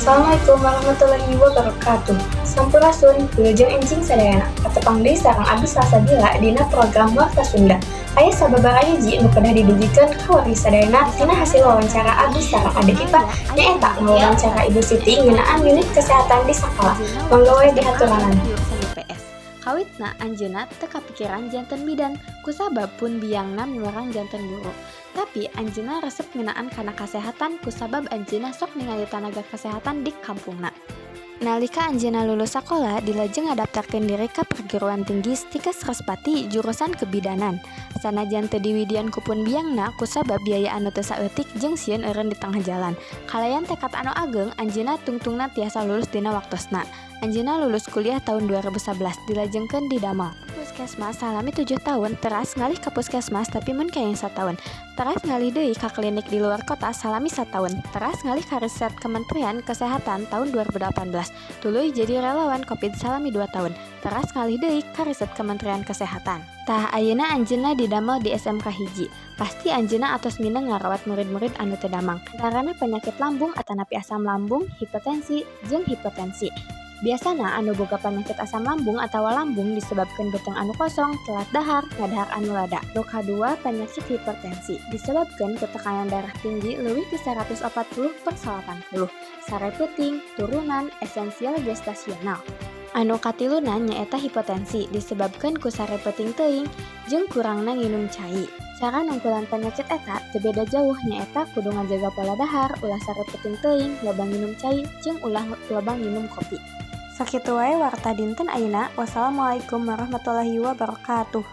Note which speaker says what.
Speaker 1: Assalamualaikum warahmatullahi wabarakatuh. Sampurasun, wilujeng enjing sadayana. Patepang deui sareng Abdi Salsabila dina program Warta Sunda. Aya sababaraha hiji nu kedah didugikeun ka wargi sadayana tina hasil wawancara abdi sareng Ade Kipa, nyaeta ngawawancara Ibu Siti ngeunaan unit kesehatan di sakola. Mangga we dihaturanan.
Speaker 2: Jurusan IPS. Kawitna anjeunna teu kapikiran janten bidan kusabab pun biangna miwarang janten guru. Tapi anjeunna resep ngeunaan kana kasehatan kusabab anjeunna sok ningali tanaga kesehatan di kampungna. Nalika anjeunna lulus sakola, dilajeng ngadaptarkeun diri ka perguruan tinggi Stikes Respati jurusan kebidanan. Sanajan teu diwidian ku pun biangna kusabab biaya anu teu saeutik jeung sieun eureun di tengah jalan. Kalayan tekad anu ageng, anjeunna tungtungna tiasa lulus dina waktosna. Anjeunna lulus kuliah taun 2011, dilajengkeun didamel Puskesmas salami 7 tahun, teras ngalih ka puskesmas tapi mun kenging sataun. Teras ngalih deui ka klinik di luar kota salami sataun. Teras ngalih ka riset Kementerian Kesehatan tahun 2018. Tuluy jadi relawan Covid salami 2 tahun. Teras ngalih deui ka riset Kementerian Kesehatan. Tah, ayeuna anjeunna didamel di SMK 1. Pasti anjeunna atos mindeng ngarawat murid-murid anu teu damang. Antarana penyakit lambung atanapi asam lambung, hipertensi, jeung hipotensi. Biasana anu boga panyakit asam lambung atawa lambung disebabkeun beuteung anu kosong, telat dahar, ngadahar anu lada. Nu kadua, panyakit hipertensi disebabkeun ku tekanan darah tinggi leuwih ti 140/80, sare peuting, turunan, esensial gestasional. Anu katiluna nyaeta hipotensi disebabkeun ku sare peuting teuing jeung kurangna nginum cai. Cara nungkulan panyakit eta teu beda jauh, nyaeta kudu ngajaga pola dahar, ulah sare peuting teuing, loba nginum cai, jeung ulah loba nginum kopi.
Speaker 1: Sakitu wae warta dinten ayeuna. Wassalamualaikum warahmatullahi wabarakatuh.